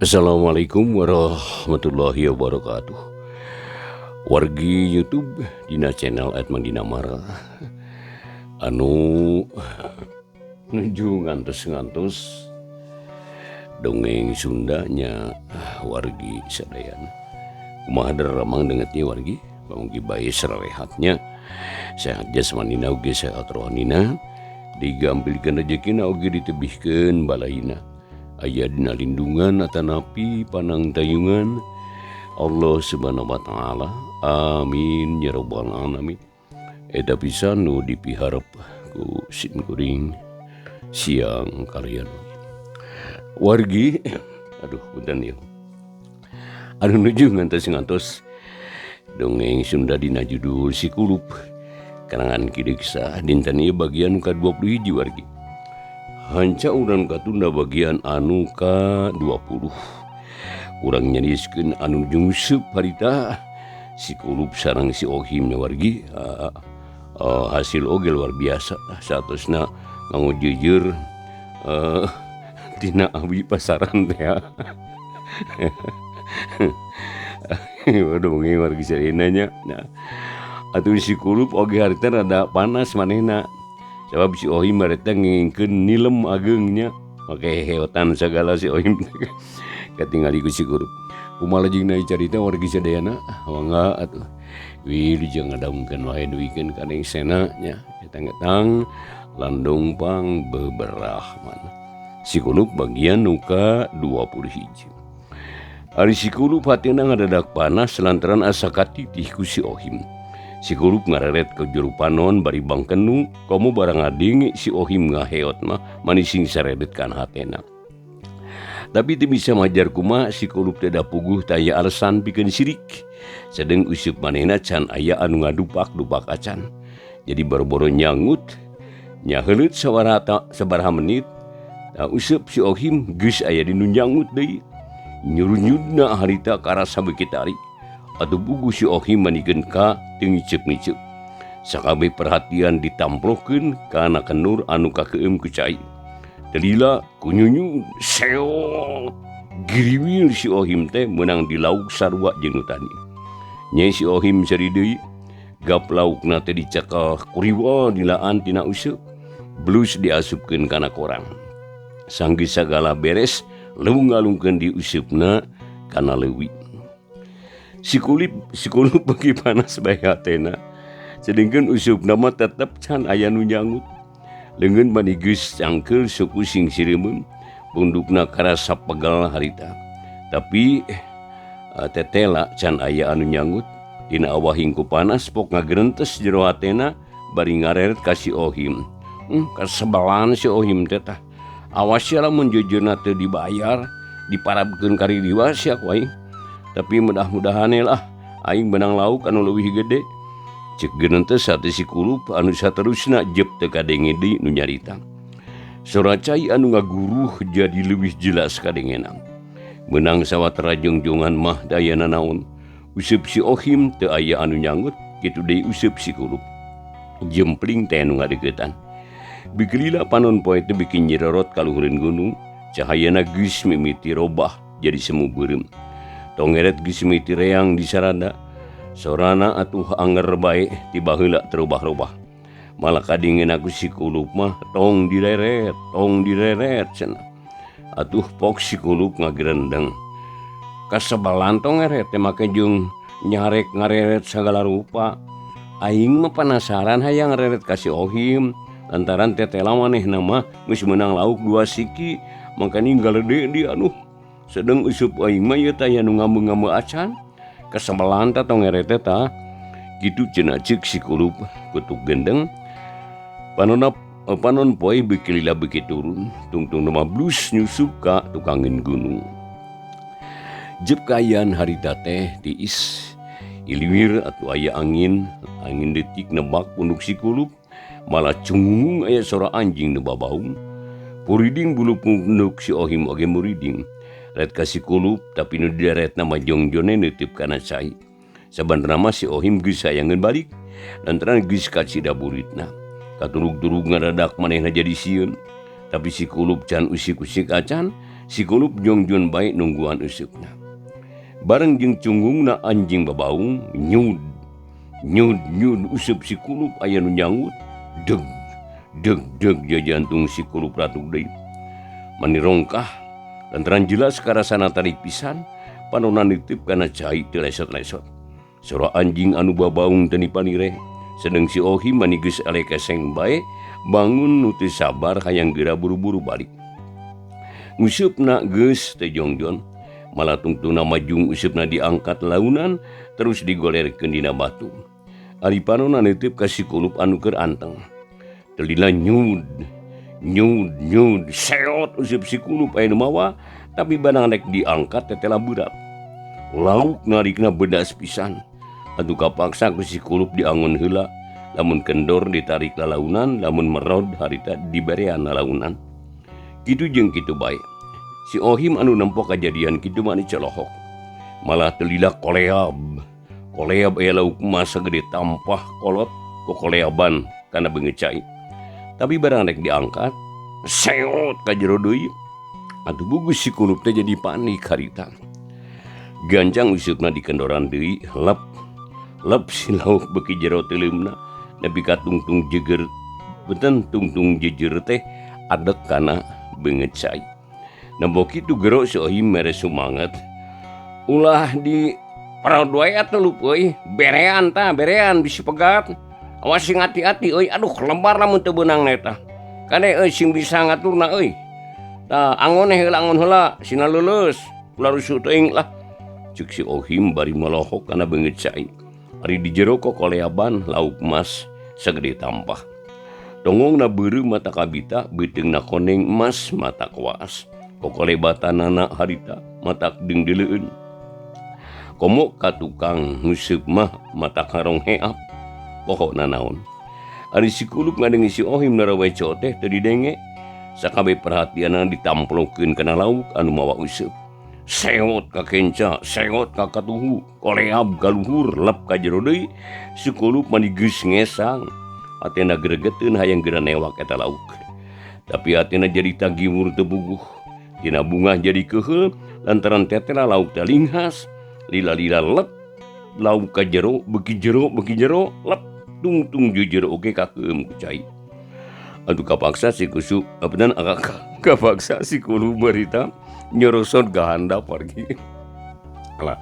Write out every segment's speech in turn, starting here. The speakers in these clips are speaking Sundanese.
Assalamualaikum warahmatullahi wabarakatuh. Wargi YouTube dina channel Edman Dinamara anu nuju ngantos-ngantos dongeng Sundanya wargi sadayana. Kumaha daramang dengetnya wargi, mugi bae sarehatnya, sehat jasmanina oge sehat rohanina, digampilkeun rejekina oge ditebihkeun balaina. Aya dina lindungan atanapi panangtayungan Allah Subhanahu wa taala. Amin ya rabbal alamin. Eta pisan nu dipiharep ku sim kuring siang kalian. Wargi, aduh punten ieu. Anu nuju ngantos-ngantos dongeng Sunda dina judul Si Kulup karangan Ki Deksa dinten ieu bagian ka-21 wargi. Hanca urang katunda bagian anu ka-20. Urang nyarioskeun anu nyungsep harita si Kulup sareng si Ohim nya wargi. Hasil oge luar biasa satosna nganggo jeujeur tina awi pasaran teh. Waduh bengi wargi sadayana nya. Nah, atuh si Kulup oge harita rada panas manehna. Sebab si Ohim harita ngingkeun nilem ageungnya make heotan sagala si Ohim katingali ku si Kulup. Kumaha lajengna carita wargi sadayana mangga atuh wilujeng ngadaungkeun wae duikeun ka sena nya etang-etang landung pang beberahman. Si Kulup bagian nu ka-21. Ari si Kulup hatina ngadadak panas lantaran asa katitih ku si Ohim. Si Kulup ngareret ke juru panon bari bangkenu komo barang ngadenge si Ohim ngaheot mah manising saredet kan hatena. Tapi teu bisa majar kumaha si Kulup teh da puguh taya alasan pikeun sirik. Sedeng useup manehna can aya anu ngadupak-dupak acan. Jadi boro-boro nyangut nyaheuleut sabaraha menit. Nah, useup si Ohim geus aya di nu nyangut deui. Nyurunyudna harita karasa beuki tarik. Atuh bugu si Ohim manikeun ka teu ngiceup-ngiceup. Sakabeh perhatian ditamplokeun kana kenur anu kakeum ku cai. Telila kunyunyun seot giriwil si Ohim teh meunang dilauk sarua jeung nu tadi. Nyai si Ohim seri deui gap laukna teh dicekal kuriwa dilaan tina useup. Blus diasupkeun kana korang. Sanggeus sagala beres leuweung ngalungkeun di useupna kana leuwi. Si Kulup beuki panas bae hatena. Sedengkeun useupna mah tetep can aya nu nyangut. Leungeun mani geus cangkeul suku sing sireumeun, pundukna karasa pegel harita. Tapi tetela can aya anu nyangut. Dina awahing ku panas pok ngagerentes jero hatena bari ngareret ka si Ohim. Kasebelan si Ohim teh tah. Awas sia lamun jeujeurna teu dibayar, diparabkeun ka ririwa sia ku aing. Tapi mudah-mudahan lah aing menang lauk anu leuwih gede. Cek geunentes hate si Kulup anu saterusna jep teu kadenge deui nu nyarita. Sora cai anu ngaguruh jadi leuwih jelas kadengena. Meunang sawatara jongjongan mah daya nanaon. Useup si Ohim teu aya anu nyangut, kitu deui useup si Kulup. Jempling teh nu ngadeuketan. Bikelila panon poe teh bikin nyirorot ka luhureun gunung, cahayana geus mimiti robah jadi semu beureum. Tongeret geus mimiti reang di sarada. Sorana atuh anger bae ti baheula terubah-rubah. Malah kadingin aku si Kulup mah tong direret cenah. Atuh pok si Kulup ngagerendeng. Kasebelan tongeret teh make jeung nyarek ngareret sagala rupa. Aing mah penasaran hayang ngareret ka si Ohim. Lantaran tetela manehna mah geus meunang lauk 2 siki, mangka ninggal deui aduh. Sedeng useup aing mah ieu teh aya nu ngameu-ngameu acan. Kasebelan teh tongeret teh tah. Kitu cenah ceuk si Kulup kutuk gendeng. Panon poe beuki lila beuki turun, tungtung mah blus nyusup ka tukangeun gunung. Jep kaayaan harita teh tiis. Iliwir atuh aya angin, angin detik nebak punduk si Kulup. Malah cungung aya sora anjing nu babaung. Puriding bulu punduk si Ohim oge muriding. Ret ka si Kulup tapi nu didaretna mah jongjone neuteup kana cai. Sabenerna mah si Ohim geus hayangeun balik lantaran geus kacida buritna. Katurug-turug ngadadak manehna jadi sieun. Tapi si Kulup can usik-usik acan, Si Kulup jongjon bae nungguan useupna. Bareng jeung cunggungna anjing babaung nyud nyud nyud useup si Kulup aya nu nyangut deg deg deg jajantung si Kulup ratuk deui. Mani rongkah lantaran jelas karasana tarik pisan panonna nitip kana cai teu lesot-lesot. Sora anjing anu babaung teu nipanireh sedeng si Ohim mani geus eleh keseng bae bangun nu teu sabar hayang geura buru-buru balik. Useupna geus teh jongjon malah tungtungna majung useupna diangkat launan terus digolerkeun dina batu. Ari panonna nitip ka si Kulup anu keur anteng. Telila nyud nyud nyud seot useup si Kulup aya nu mawa tapi barang rek diangkat tetela berat. Lauk narikna bedas pisan. Atuh kapaksa ku si Kulup diangon heula lamun kendor ditarik lalaunan lamun merod harita diberean lalaunan. Kitu jeung kitu bae. Si Ohim anu nempo kajadian kitu mah dicolohok. Malah telila koleab. Koleab aya lauk emas sagede tampah kolot kokoleaban kana beungeut cai. Tapi barang rek diangkat, seot ka jero deui. Atuh bugus si Kulup teh jadi panik harita. Gancang useupna dikendoran deui, lep lep si lauk beuki jero teuleumna nepi ka tungtung jeger benten tungtung jejer teh adek kana beungeut cai. Nempo kitu gero si Ohim mere sumanget. Ulah di parod wae atuh lup euy, berean tah, berean bisi pegat. Awas sing hati-hati euy, aduh lembar lamun teu beunang eta. Kade euy sing bisa ngaturna euy. Tah angon heula angon heula, sina leuleus, ulah rusuh teuing lah. Ceuk si Ohim bari molohok kana beungeut cai. Ari di jero kokoleaban lauk emas sagede tampah. Tongongna beureum mata kabita, beuteungna koneng emas mata koas. Kokolebatanana harita matak deungdeuleun. Komo ka tukang nguseup mah mata karong heap. Pokokna naon. Ari si Kulup ngadengi si Ohim naraweco teh teu didenge. Sakabeh perhatianna ditamplokeun kana lauk anu mawa useup. Seot ka kenca, seot ka katuhu, koleab ka luhur, lep ka jero deui. Si Kulup mani geus ngesang. Hatena gregeteun hayang geura newak eta lauk. Tapi hatena jadi tagiwur teu puguh. Tina bungah jadi keuheul lantaran tetela lauk teh linghas. Lila-lila lep lauk ka jero, beuki jero, beuki jero, lep tungtung jujur oge kakeum ku cai. Aduh kapaksa si kusu, abenan kapaksa si Kulup barita nyorosot ka handap wargi. Alah,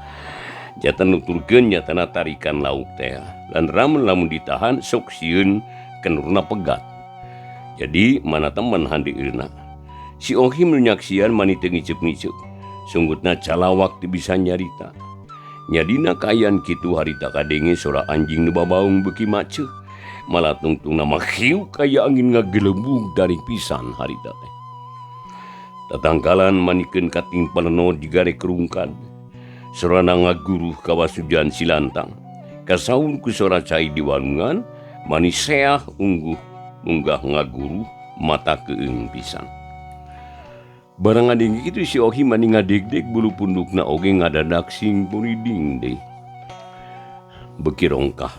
jatan nuturkeun nyatana tarikan lauk teh. Lan ramun lamun ditahan sok sieun kenurna pegat. Jadi mana temen handeueuna. Si Ohim nu nyaksian mani teu ngiceup-ngiceup. Sunggutna calawak teu bisa nyarita. Nyadina kaayaan kitu harita kadenge sora anjing nu babaung beuki maceuh. Malah tungtungna mah hiuk kaya angin ngagelembug dari pisan harita teh. Tatangkalan manikeun kating paleno jigare kerungkan. Sorana ngaguruh kawasujan silantang. Kasaun ku sora cai di walungan, mani seah ungguh munggah ngaguruh mata keung pisan. Barang ngadengge kitu si Ohim mani ngadegdeg bulu pundukna oge ngadadak sing puriding deui. Beuki rongkah,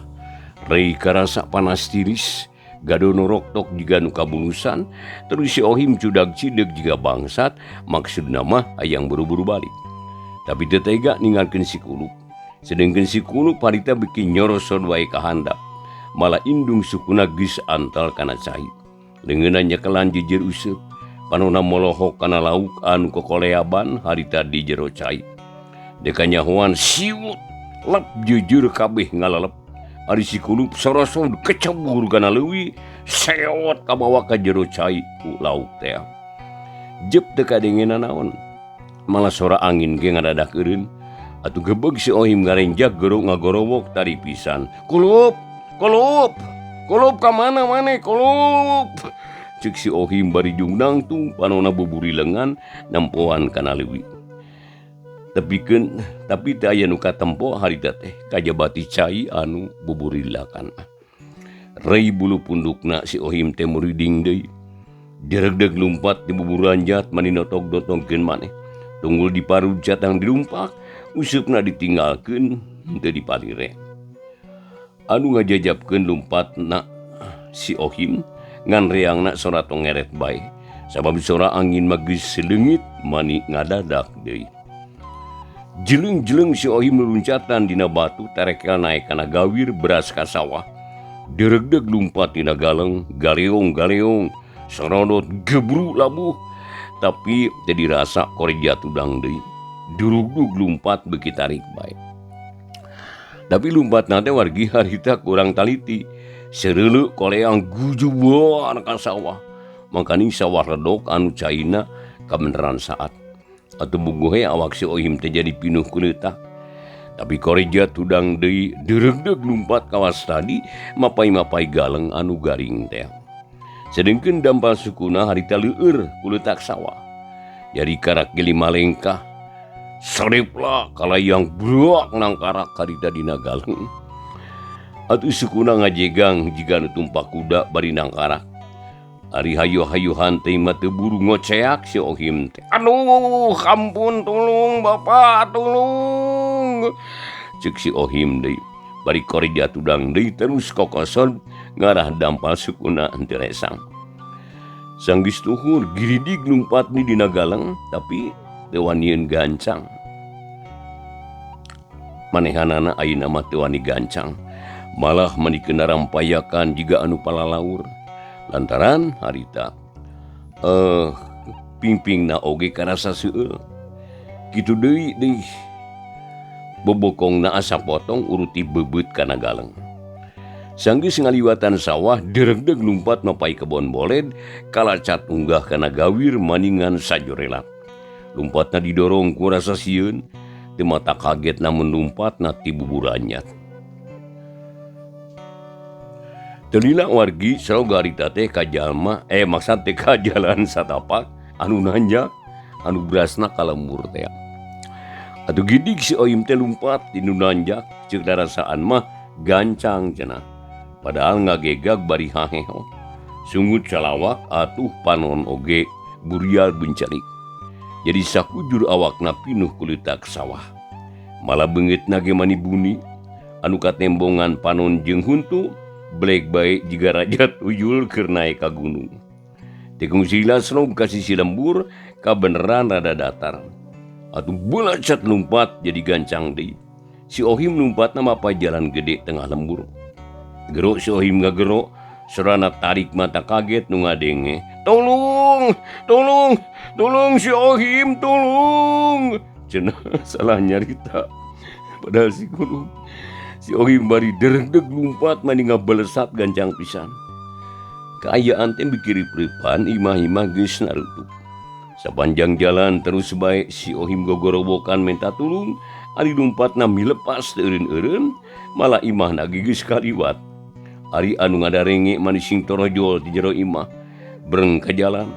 rei karasa panas tiris, gadono roktok jiga nu kabulusan, terus si Ohim cudag cideg jiga bangsat, maksudna mah hayang buru-buru balik. Tapi teu tega ninggalkeun si Kulup. Sedengkeun si Kulup harita beuki nyorosod wae ka handap. Malah indung sukuna geus antal kana cai. Leungeunna nyekelan jejer useup. Panonna molohok kana lauk anu kokoleaban harita di jero cai. Deka nyahoan siut lep jujur kabeh ngalalep. Ari si Kulup sorosod kecebur kana leuwi, seot kabawa ka jero cai ku lauk teh. Jep teu kadengena naon. Malah sora angin ge ngadadak eureun. Atuh gebeg si Ohim ngarenjak gero ngagorowok tari pisan. Kulup, Kulup, Kulup ka mana maneh Kulup? Ceuk si Ohim bari jungdangtung panonna buburi lengan nempoan kana leuwi. Tepikeun tapi teu aya nu katempo harita teh kajabati cai anu buburilakan. Rei bulu pundukna si Ohim teh muriding deui. Diregdeg lumpat di bubur ranjat mani notog-notogkeun maneh. Tunggul di parud catang dilumpak, useupna ditinggalkeun teu dipalire. Anu ngajajabkeun lumpatna si Ohim ngan reangna sora tongeret bae. Sabab sora angin mah geus leungit mani ngadadak deui. Jeleng-jeleng si Ohim luncatan dina batu tarekel naek kana gawir beras ka sawah. Deregdeg lumpat dina galeng, galeong-galeong, sorodot gebru labuh. Tapi teu dirasa korja tudang deui. Durugdug lumpat beuki tarik bae. Tapi lumpatna teh wargi harita kurang taliti. Sereuleu koleang gujuban ka sawah. Mangkaning sawah redok anu caina kabeneran saat. Atuh buguhe awak si Ohim teh jadi pinuh kuleutak. Tapi korja tudang deui deregdeg lumpat kawas tadi mapai-mapai galeng anu garing teh. Sedengkeun dampal sukuna harita leueur kuleutak sawah. Jadi karak geli malengkah sarepla kalayang bruak nangkarak harita dina galeng. Atuh sukuna ngajegang jiga nu tumpak kuda bari nangkarak. Ari hayu-hayuhan teh mah teu buru ngoceak si Ohim teh. Aduh, ampun tulung bapak, tulung. Ceuk si Ohim deui. Bari korja tudang deui terus kokoson ngarah dampal sukuna henteu resang. Sanggeus tuhur giridig lumpat ni dina galeng tapi teu wanieun gancang. Manehanana ayeuna mah teu wani gancang. Malah mani kena rampayakan jiga anu palalaur. Lantaran harita pingpingna oge karasa seueul. Kitu deui deui bobokongna asa potong uruti bebeut kana galeng. Sanggeus ngaliwatan sawah deregdeg lumpat mapai kebon boled kalacat unggah kana gawir maningan sajorelak. Lumpatna didorong ku rasa sieun, teu mata kaget namun lumpatna ti buburanyat. Telila wargi selalu harita teh ka jalma, maksad teh ka jalan satapak anu nanjak anu berasna ka lembur teh. Atuh gidig si Ohim teh lumpat di nu nanjak ceuk darasaan mah gancang cenah. Padahal ngagegag bari haheho. Sungut calawak atuh panon oge burial bencelik. Jadi sakujur awakna pinuh kuleutak sawah. Malah beungeutna ge mani buni anu katembongan panon jeung huntu blek bae jiga raja tuyul keur naek ka gunung. Tekung sila slog ka sisi lembur kabeneran rada datar. Atuh belacat lumpat jadi gancang deui. Si Ohim lumpatna mapa jalan gede tengah lembur. Gero si Ohim ngagero, sorana tarik mata kaget nu ngadenge. Tolong, tolong, tolong si Ohim, tolong. Cenah salah nyarita. Padahal si guru si Ohim bari deregdeg lumpat mani ngabalesat gancang pisan. Kaayaan teh bikirip-ripan imah-imah geus narutup. Sapanjang jalan terus bae si Ohim gogorowokan minta tulung, ari lumpatna milepas teu eureun-eureun, malah imahna ge geus kaliwat. Ari anu ngadarenge mani sing torojol di jero imah, breng ka jalan.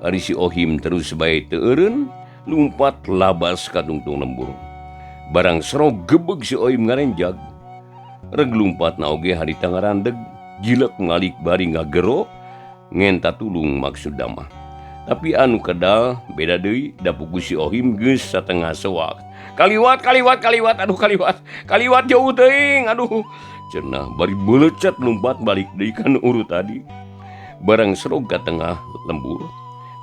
Ari si Ohim terus bae teu eureun, lumpat labas ka tungtung lembur. Barang serog gebeg si Ohim ngarenjag. Reg lumpatna oge harita ngarandeg, jilek ngalik bari ngagero, ngenta tulung maksud mah. Tapi anu kedal beda deui da pugu si Ohim geus satengah sewak. Kaliwat kaliwat kaliwat aduh kaliwat. Kaliwat jauh teuing aduh. Cenah bari beulecat lumpat balik deui kana urut tadi. Barang serog ka tengah lembur,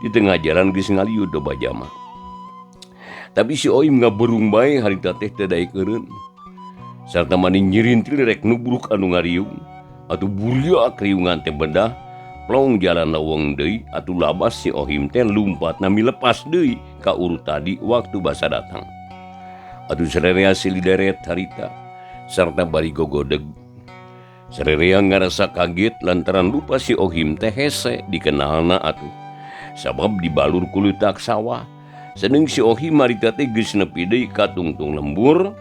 di tengah jalan geus ngaliud loba jama. Tapi si Ohim ngaberung bae harita teh teu daek eureun. Sarta mani nyirintil rek nubruk anu ngariung atuh buriak riungan teh bedah plong jalan leuweung deui atuh labas si Ohim teh lumpatna milepas deui ka urut tadi waktu basa datang. Atuh sarerea silideret harita sarta bari gogodeg. Sarerea ngarasa kaget lantaran lupa si Ohim teh hese dikenalna atuh. Sabab dibalur ku leutak sawah. Seneng si Ohim harita teh geus nepi deui ka tungtung lembur.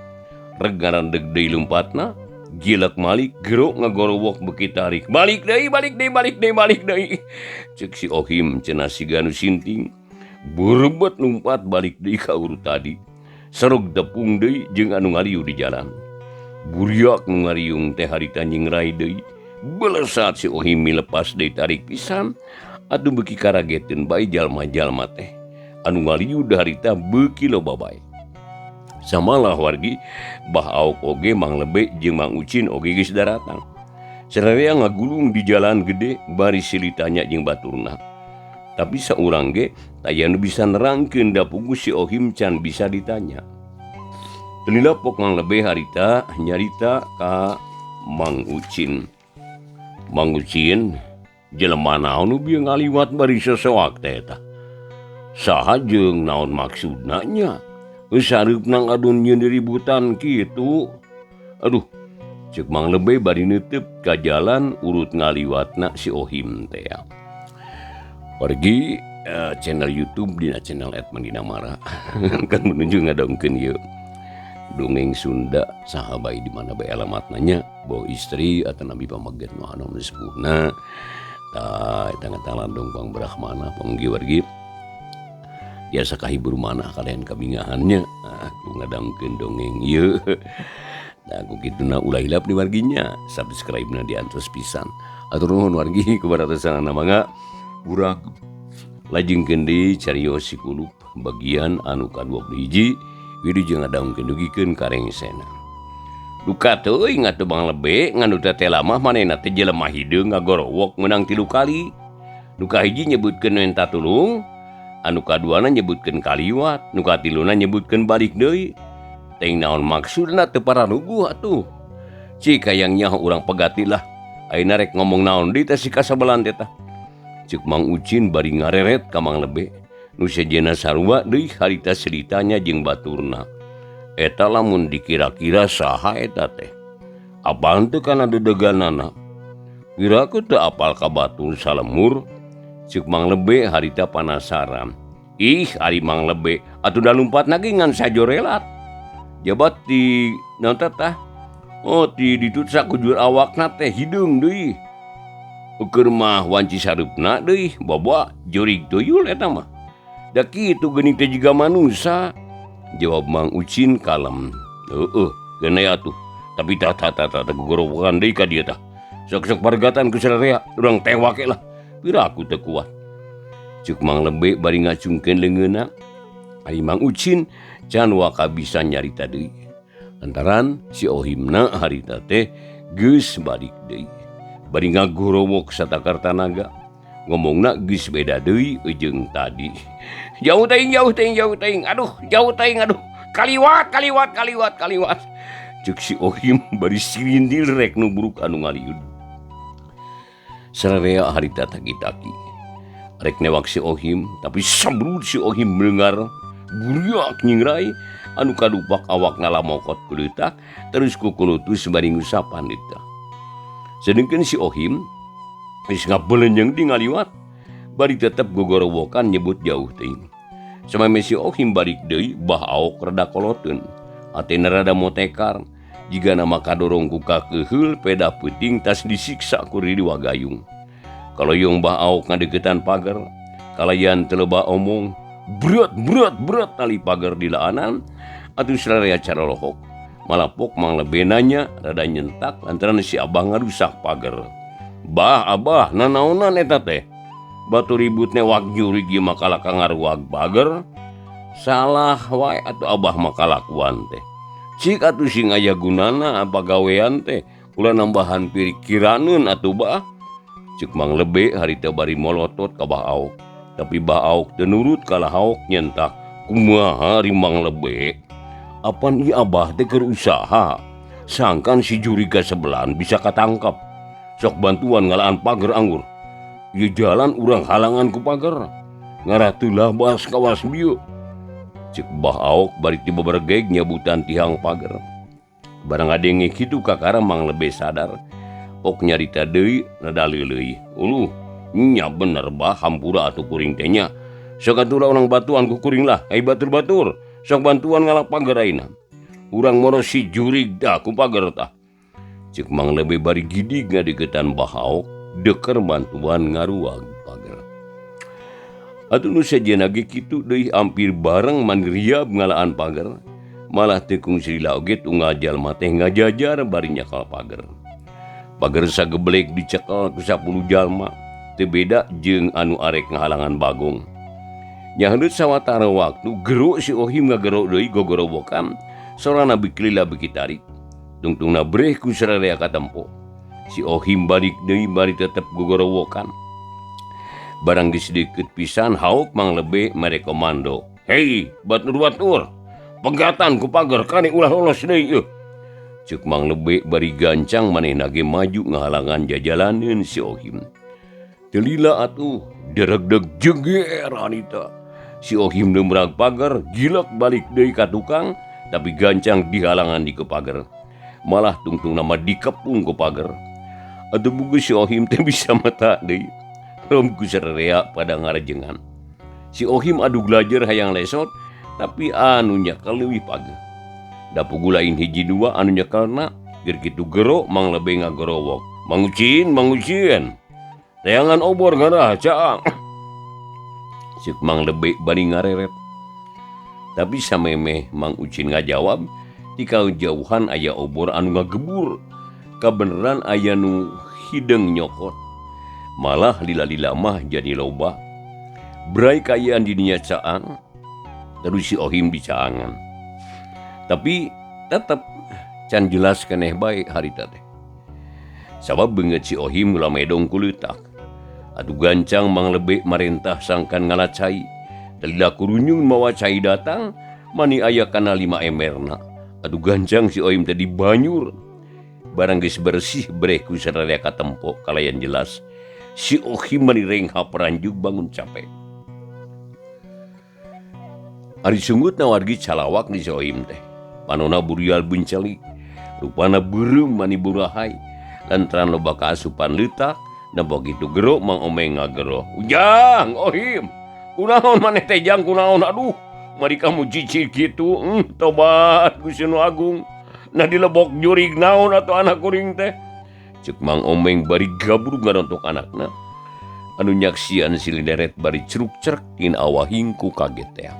Reg ngarandeg deui lumpatna, jilek malik gero ngagorowok beuki tarik. Balik deui, balik deui, balik deui, balik deui. Ceuk si Ohim cenah siga nu sinting. Burebet lumpat balik deui ka urut tadi. Serog tepung deui jeung anu ngaliu di jalan. Buriak nu ngariung teh harita nyingrai deui. Belesat si Ohim milepas deui tarik pisan. Atuh beuki karageteun bae jalma-jalma teh. Anu ngaliu harita beuki loba bae. Samalah wargi bah aok oge Mang Lebe jeung Mang Ucin oge geus daratang. Sararea ngagulung di jalan gede bari silih tanya jeung baturna. Tapi saurang ge taya nu bisa nerangkeun da puguh si Ohim can bisa ditanya. Teu pok Mang Lebe harita nyarita ka Mang Ucin. Mang Ucin jelema naon nu bieu ngaliwat bari sosoak teh eta. Saha jeung naon maksudna nya? Geus sareupna ngadon nyieun ributan kitu. Aduh, ceuk Mang Lebe bari neuteup ka jalan urut ngaliwatna si Ohim teh. Pergi channel YouTube dina channel @mandinamara kan menuju ngadongkeun ieu dongeng Sunda saha bae di mana bae alamatna nya, bawa istri atau nabi pamaget nu anu sepuhna tah eta ngatalandong pang brahmana panggi wargi biasa kahibur manah kalian kabingahannya aku ngadangkeun dongeng ieu. Nah, ku kituna ulah hilap di warginya subscribe na diantos pisan. Atur nuhun wargi kubaratosanana mangga urang lajengkeun deui carios Si Kulup bagian anu ka-21 wilujeng ngadangkeun dugikeun ka rengsena. Duka teuing atuh Bang Lebe ngan nu teh lamah manehna teh jelema hideung ngagorowok meunang 3 kali. Nu kahiji nyebutkeun menta tulung, anu kaduana nyebutkeun kaliwat, nu katiluna nyebutkeun balik deui. Teuing naon maksudna teu pararuguh atuh. Cik hayang nyaho urang pegati lah. Ayeuna rek ngomong naon deui teh si kasabelan teh tah. Ceuk Mang Ucin bari ngareret ka Mang Lebe. Nu sejenna sarua deui harita ceritanya jeung baturna. Eta lamun dikira-kira saha eta teh. Apaan teu kana dedeganana? Kira ku teu apal ka batur salemur. Ceuk Mang Lebe harita panasaran. Ih, ari Mang Lebe atuh da lumpat lagi ngan sajorelat. Jabat di naon teh tah? Oh, ti ditu sakujur awakna teh hideung deui. Ukur mah wanci sareupna deui, bawa jurig tuyul eta mah. Da kitu geuning teh jiga manusa. Jawab Mang Ucin kalem. Heueuh, geuneh atuh. Tapi tah tah tah tah gogorowokan deui ka dieu tah. Sok-sok pargatan ku sararea, urang tewak lah. Pira aku teu kuat. Ceuk Mang Lebe bari ngacungkeun leungeunna. Ari Mang Ucin can waka bisa nyarita deui. Lantaran si Ohimna harita teh geus balik deui. Bari ngagorowok satakar tanaga. Ngomongna geus beda deui jeung tadi. Jauh teuing, jauh teuing, jauh teuing. Aduh, jauh teuing, aduh. Kaliwat, kaliwat, kaliwat, kaliwat. Ceuk si Ohim bari sirindil rek nubruk anu ngaliud. Sararea harita taki-taki. Rek newak si Ohim, tapi sabrud si Ohim melengar. Buriak nyingrai anu kadupak awak ngalamokot kuleutak terus kukulutus bari ngusapan eta. Sedengkeun si Ohim geus ngabelenjeng di ngaliwat bari tetep gogorowokan nyebut jauh teuing. Sameme si Ohim balik deui bah aok rada koloteun. Atena rada motekar jiga nama kadorong ku kakeuheul peda peuting tas disiksa ku Riwa Gayung. Kaloyong bah aok ngadeukeutan pagar kalayan teu loba omong. Berat, berat, berat tali pagar di laanan atuh sararea caralohok. Malapok Mang Lebe nanya rada nyentak lantaran si abah ngarusak pagar. Bah abah nanaonan eta teh? Batu ribut newak jurig ieu mah kalaka ngaruag pagar. Salah wae atuh abah mah kalakuan teh. Cik atuh sing aya gunana pagawean teh ulah nambahan pikiraneun atuh bah. Ceuk Mang Lebe harita bari molotot ka Bah Aok. Tapi Bah Aok teu nurut kalah Aok nyentak. Kumaha ari Mang Lebe? Apan ieu abah teh keur usaha? Sangkan si juriga sebelan bisa katangkap. Sok bantuan ngalaan pagar anggur. Ieu jalan urang halangan ku pagar. Ngarah teu labas kawas bieu. Ceuk Bah Aok bari tiba bergeg nyabutan tihang pagar. Barang ngadenge kitu kakara Mang Lebe sadar. Pok nyarita deui rada leuleui. Uluh, nya bener bah hampura atuh kuring teh nya. Sok atuh urang batuan ku kuring lah, ai batur-batur. Sok bantuan ngalap pagar ayeuna. Urang moro si jurig dah ku pagar tah. Ceuk Mang Lebe bari gidig ngadeukeutan Bah Aok deker bantuan ngaruag pagar. Atuh nu sejenna ge kitu deui hampir bareng manriab ngalaan pagar. Malah teu kungsi lila oge tunggal jalma teh ngajajar bari nyakal pagar. Pagar sageblek dicekel ku 10 jalma. Teu beda jeung anu arek ngahalangan Bagong. Nyaheut sawatara waktu geruk si Ohim ngagero deui gogorowokan sorana beuki lila beuki tarik. Tungtungna breh ku sararea katempo. Si Ohim balik deui bari tetep gogorowokan. Barang geus deukeut pisan hauk Mang Lebe mere komando. Hei, batur-batur. Pegatan ku pager kane ulah lolos deui euh. Ceuk Mang Lebe bari gancang manehna ge maju ngahalangan jajalaneun si Ohim. Teu lila atuh deregdeg jeger harita. Si Ohim neumrag pager gilek balik deui ka tukang tapi gancang dihalangan di ke pager. Malah tungtungna mah dikepung ku pager. Atuh bugu si Ohim teh bisa mata deui. Rom ku sarerea pada ngarejengan. Si Ohim adu glajer hayang lesot tapi anu nyekel leuwih pageuh. Da pugu lain hiji dua anu nyekelna ger kitu gero Mang Lebe ngagorowok. Mang Ucin, Mang Ucin. Teangan obor ngarah caang. Ceuk Mang Lebe bari ngareret. Tapi samemeh Mang Ucin ngajawab, ti kajauhan aya obor anu ngagebur. Kabeneran aya nu hideung nyokot. Malah lila-lila mah jadi loba. Brai kaayaan di dinya caang, terus si Ohim dicaangan. Tapi tetep can jelas keneh bae harita teh. Sabab beungeut si Ohim lamedong ku leutak. Atuh gancang Mang Lebe marentah sangkan ngala cai. Lila kurunyung mawa cai datang, mani aya kana 5 emberna. Atuh gancang si Ohim teh dibanyur. Barang geus bersih breh ku sararea katempo kalayan jelas. Si Ohim mani renghap ranjug bangun capek. Ari sunggut nawargi calawak di si Ohim teh. Panona burial bencelik, rupana beureum mani burahai. Lantaran loba kaasupan leutak, dan begitu gero Mang Omeng ngagero. Ujang, Ohim, kunaon maneh teh jang kunaon aduh. Mari kamu cicir kitu, tobat Gusti Nu Agung. Nah dilebok jurig naon atuh anak kuring teh. Ceuk Mang Omeng bari gabrug ngarontok anakna. Anu nyaksian silideret bari ceruk-cerek tina awahing ku kaget teh.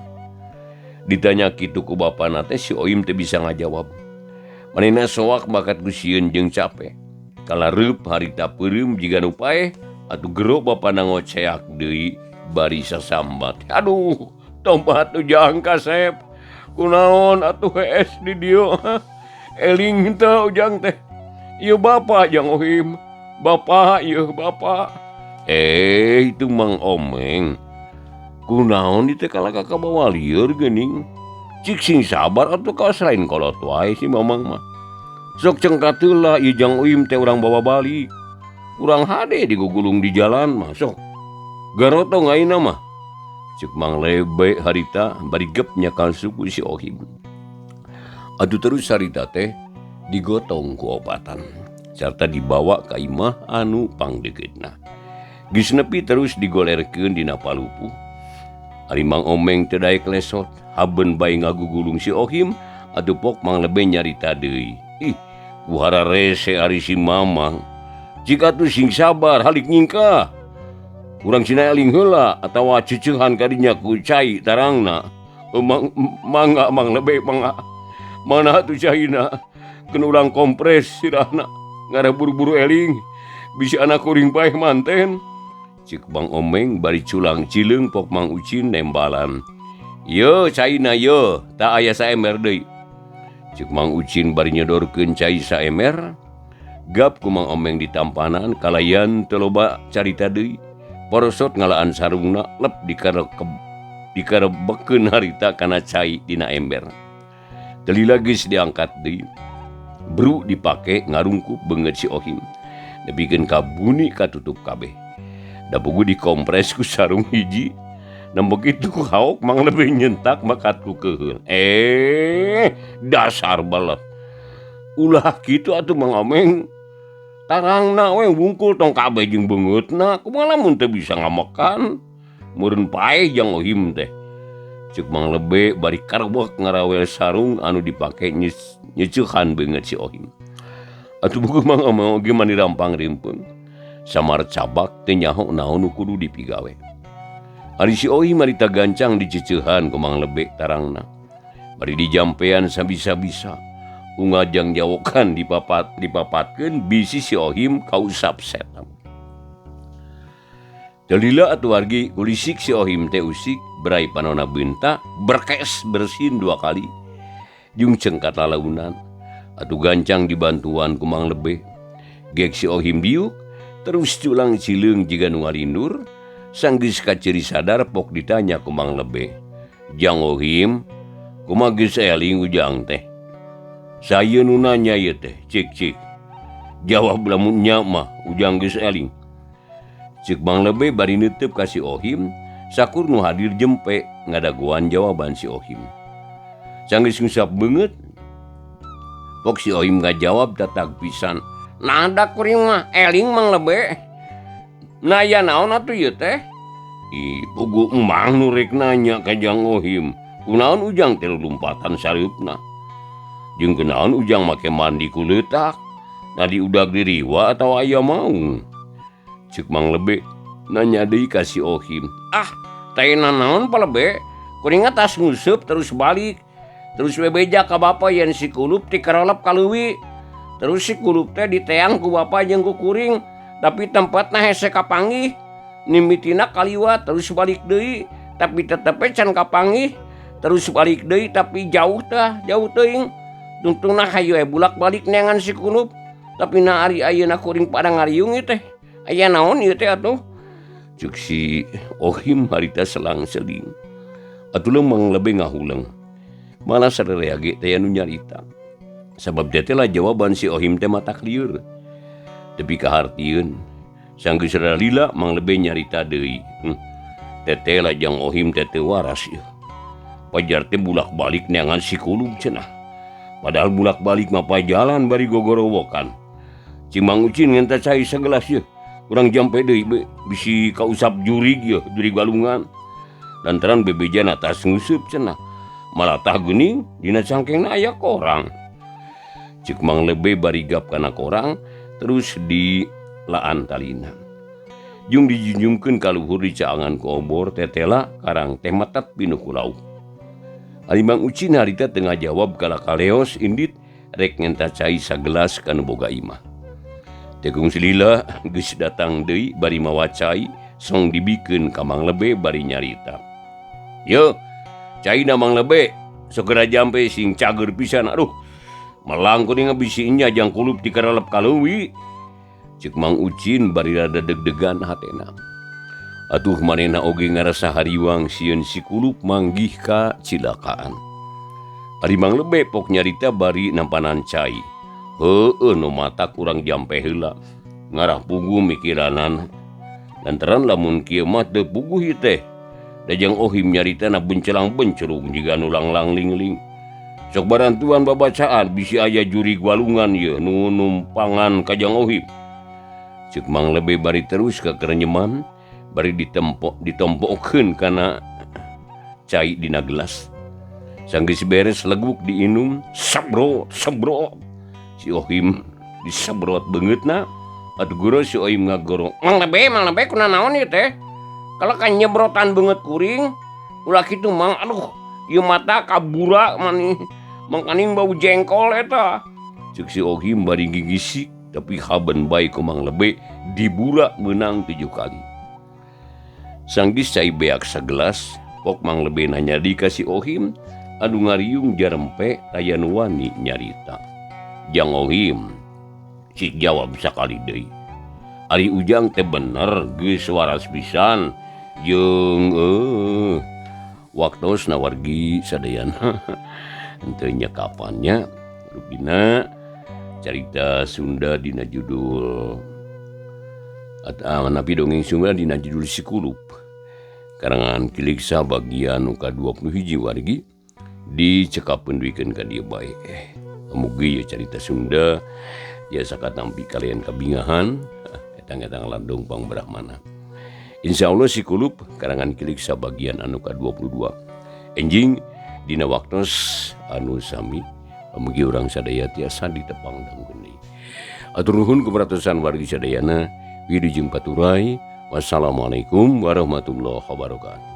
Ditanya kitu ku bapana teh si Ohim teh bisa ngajawab. Manehna soak bakat ku sieun jeung capek. Kalareup harita peureum jiga nu paeh atuh gero bapana ngoceak deui bari sasambat. Aduh, tobat ujang kasep. Kunaon atuh hees di dieu. Eling teu ujang teh. Ieu bapa jang Ohim. Bapa ieu bapa. Itu Mang Omeng. Kunaon di teh kalah ka bawa lieur geuning. Cik sing sabar atuh ka selain kolot wae si Mamang mah. Sok cengkat heula ieu jang Ohim teh urang bawa balik. Urang hade digugulung di jalan mah sok. Garotong ayeuna mah. Ceuk Mang Lebe harita bari gep nyakal suku si Ohim. Atuh terus harita teh digotong ku opatan sarta dibawa ka imah anu pangdeukeutna. Geus nepi terus digolerkeun dina palupuh. Ari Mang Omeng teu daek lesot, haben bae ngagugulung si Ohim, atuh pok Mang Lebe nyarita deui. Ih, kuhara rese ari si Mamang. Jika atuh sing sabar halik nyingkah. Urang sina eling heula atawa ceuceuhan kadinya ku cai tarangna. Mang, mangga Mang Lebe mangga. Mana atuh caina? Keun urang kompres sirahna. Ngarah buru-buru eling. Bisi anak kuring paeh manten. Ceuk Mang Omeng bari culang cileung pok Mang Ucin nembalan. Yo caina yo, tak aya saemer deui. Ceuk Mang Ucin bari nyodorkeun cai saemer. Gap ku Mang Omeng ditampanan kalayan teu loba carita deui. Porosot ngalaan sarungna lep dikarebekeun harita kana cai dina ember. Teu lila geus diangkat deui. Bru dipake ngarungkup beungeut si Ohim. Nepikeun ka buni katutup kabeh. Da pugu dikompres ku sarung hiji. Dan begitu haok Mang Lebe nyentak makat ku keuheul. Dasar belet. Ulah kitu atuh Mang Omeng. Tarangna we wungkul tong kabeh jeung beungeutna. Kumaha lamun teu bisa ngamakan? Meureun paeh jang Ohim teh. Ceuk Mang Lebe bari karebek ngarawel sarung anu dipake nyeuceuhan beungeut si Ohim. Atuh buku Mang Omeng oge mani rampang rimpeung. Samar cabak teu nyaho naon nu kudu dipigawe. Ari si Ohim marita gancang diceceuhan ku Mang Lebe tarangna. Bari dijampean sabisa-bisa. Ungajang jawokan dipapatkeun bisi si Ohim kausap setan. Teu lila atuh wargi kulisik si Ohim teh usik berai panona beunta berkes bersin 2 kali. Jeung cengkat lalaunan. Atuh gancang dibantuan ku Mang Lebe. Gek si Ohim diuk terus culang cileung jiga nu ngalindur. Sanggeus kaciri sadar pok ditanya ku Mang Lebe. Jang Ohim, kumaha geus eling Ujang teh? Saya nu nanya ieu teh, cik cik. Jawab lamun nya mah Ujang geus eling. Cek Mang Lebe bari neuteub ka si Ohim, sakur nu hadir jempe ngadagoan jawaban si Ohim. Sanggeus ngusap beungeut, pok si Ohim ngajawab tatag pisan. Nada kuring mah eling Mang Lebe. Nah aya naon atuh ieu teh? Ih, puguh emang nu rek nanya ka Jang Ohim. Kunaon Ujang teh lumpatan sareupna? Jeung kunaon Ujang make mandi ku leutak? Nah diudag diriwa atawa aya maung? Cek Mang Lebe nanya deui ka si Ohim. Ah, teh nanaon Pa Lebe? Kuring tas nguseup terus balik. Terus bebeja ka bapa yen si kulup ti karolep ka leuwi. Terus si kulup teh diteang ku bapa jeung ku kuring, tapi tempatna hese kapanggih. Mimitina kaliwat terus balik deui, tapi tetep we can kapanggih. Terus balik deui tapi jauh tah, jauh teuing. Tungtungna hayu we bulak-balik neangan si kulup. Tapi na ari ayeuna kuring pada ngariung ieu teh. Aya naon ieu teh atuh? Ceuk si Ohim harita selang-seling. Atuh Mang Lebe ngahuleng. Malah sararea ge teh anu nyarita. Sabab teh lah jawaban si Ohim teh matak lieur. Tepi kahartieun. Sanggeus lila Mang Lebe nyarita deui. Teteh lah Jang Ohim teh teu waras ieu. Pajar teh bulak-balik neangan si kulub cenah. Padahal bulak-balik mah pajalan bari gogorowokan. Cing Mang Ucin ngenta cai sagelas ieu. Urang jampe deui bisi kausap jurig ieu, jurig walungan. Lantaran bebejana tas nguseup cenah. Malah tah geuning dina cangkengna aya korang. Ceuk Mang Lebe bari gap kana korang terus dilaan talina. Jeung dijunjungkeun ka luhur dicaangan ku obor tetela karang teh matat pinuh ku lauk. Ari Mang Ucin harita teu ngajawab kala kaleos indit rek ngenta cai sagelas ka nu boga imah. Tekung silila geus datang deui bari mawa cai song dibikeun ka Mang Lebe bari nyarita. Yo, caina Mang Lebe segera jampe sing cager pisan. Aduh, melang kuring bisi nya jang kulup ti karelep ka leuwi. Ceuk Mang Ucin bari rada deg-degan hatena. Atuh manehna oge ngarasa hariwang sieun si kulup manggih ka cilakaan. Ari Mang Lebe pok nyarita bari nampanan cai. Heueuh nu mata kurang jampe heula. Ngarah puguh mikiranan. Lantaran lamun kieu mah teu puguh ieu teh. Da Jang Ohim nyaritana bencelang bencerung jiga nu langlang lingling. Sok barantuan babacaan bisi aya jurig walungan ieu nu numpangan ka Jang Ohim. Ceuk Mang Lebe bari terus ka kerenyeman bari ditempokeun kana cai dina gelas. Sanggeus beres leguk diinum, sabrot sabrot. Si Ohim disabrot beungeutna. Atuh guru si Ohim ngagorong. Mang Lebe kuna naon ieu teh? Kalau kan nyebrotan beungeut kuring, ulah kitu Mang, aduh, ieu mata kabura manih. Mangkaning bau jengkol eta. Ceuk si Ohim bari gigisik, tapi haben bae ku Mang Lebe dibura meunang 7 kali. Sanggeus cai beak sagelas, pok Mang Lebe nanya di ka si Ohim, anu ngariung jarempe taya nu wani nyarita. Jang Ohim, cik jawab sakali deui. Ari Ujang teh bener geus waras pisan jeung waktosna wargi sadayana. Henteu nya kapannya rupina carita Sunda dina judul atau napi dongeng Sunda dina judul Si Kulup karangan Kiliksa bagian nu ka-21 wargi dicekapkeun duikeun ka dieu bae. Mugi ieu carita Sunda biasa katampi kalian kabingahan etang-etang landung pangbrahmana. Insyaallah Si Kulup karangan Kiliksa bagian anu ka-22. Enjing dina waktos anu sami mugi urang sadaya tiasa ditepang dangukeun deui. Atur nuhun kumaratusan wargi sadayana, wilujeng paturay. Wassalamualaikum warahmatullahi wabarakatuh.